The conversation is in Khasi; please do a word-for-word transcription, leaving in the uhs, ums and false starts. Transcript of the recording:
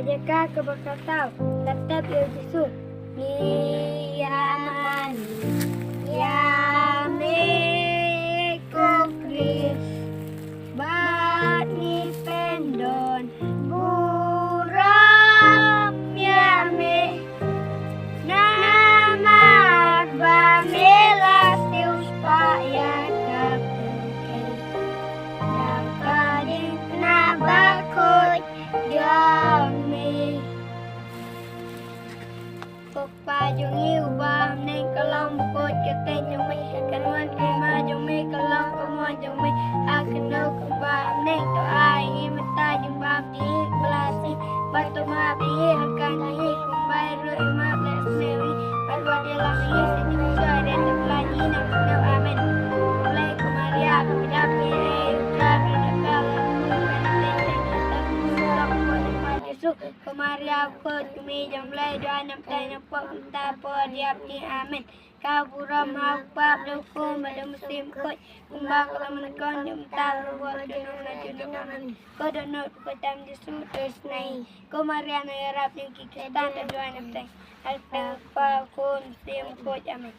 Jaka kaba khatsaw, la tep ïa u Jisu. Ngi ïa mane ïa me ko Khrist, bad ngi pyndon burom ïa me. Namar ba me la siewspah ïa ka pyrthei da ka diengphna bakhuid jong me. Ko Kpa jong ngi uba ha bneng, ka long bakhuid ka kyrteng jong me, kan wan ka hima jong me, ka long ka mon jong me ha khyndew kumba ha bneng. To ai ïa ngi mynta u jingbam jong ngi kaba la shisha, bad to map ïa ngi ha ka kongsan jong ngi, kumba ruh ngi map ïa ki nongkynnoh jong ngi, bad wat ïalam ïa ngi sha jingpynshoi, hynrei to pyllait ïa ngi na ka kyndew. Amen. Ko Blei, ko Maria, ko ïap ïa ngi, ïa u Trai, ïa ka la Ko Maria, ko kmie jong U Blei, duwai na pdeng na pdeng, mynta bad por diap ni. Amen. Ka burom ha u Kpa, bad u Khun, bad u Mynsiem Bakhuid, kumba ka long mynnyngkong, mynta bad junom la junom. Amen. Ko dohnud, ko tam Jisu, to ïasnoh ïa ngi. Ko Maria, nongïarap jong ki Khristan, to duwai na pdeng. Ha ka kyrteng u Kpa, u Khun, u Mynsiem Bakhuid. Amen.